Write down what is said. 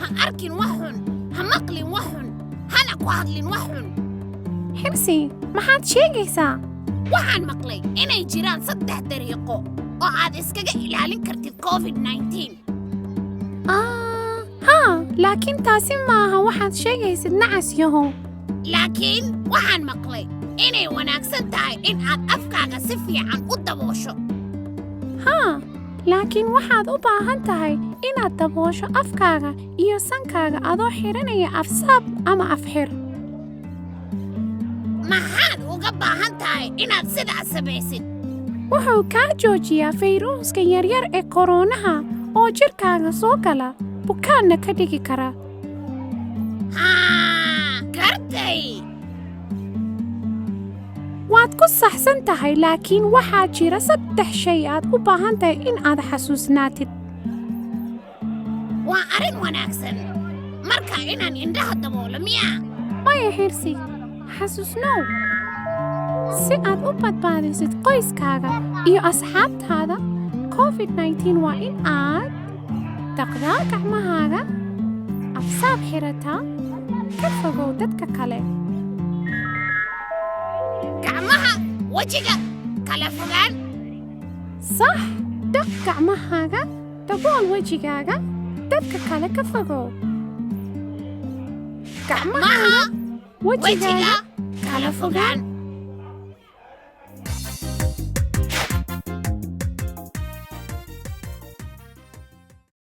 Ha arkin wax xun, ha maqlin wax xun, hana ku hadlin wax xun. Xirsi, maxaad sheegaysaa? Waxaan maqlay inay jiraan saddex dariiqo oo aad iskaga ilaalin kartid COVID-19. Ah, haa, laakiin taasi maaha waxaad sheegaysid, nacas yahow. Laakiin waxaan maqlay inay wanaagsan tahay in aad afkaaga si fiican u daboosho. Haa, laakiin waxaad u baahan tahay inaad daboosho afkaaga iyo sankaaga adoo xidhanaya afsaab ama afxir. Maxaad uga baahan tahay inaad sidaas samaysid? Wuxuu kaa joojiyaa fayruuska yaryar ee koroonaha oo jidhkaaga soo gala, bukaanna ka dhigi kara. Haa, gartay. Waad ku saxsan tahay, laakiin waxaa jira saddex shay aad u baahan tahay in aad xasuusnaatid. Waa arrin wanaagsan marka inaan indhaha daboolo miyaa? Maya, Xirsi, xasuusnow: si aad u badbaadisid qoyskaaga iyo asxaabtaada COVID-19, waa in aad dhaqdaa gacmahaaga, afsaab xirataa, ka fogow dadka kale. Gacmaha, wejiga, kala fogaan. Sax. Dhaq gacmahaaga, dabool wejigaaga, dadka kale ka fogow. Gacmahaaga, Gacmaha, wejigaaga, wejiga, kala fogaan.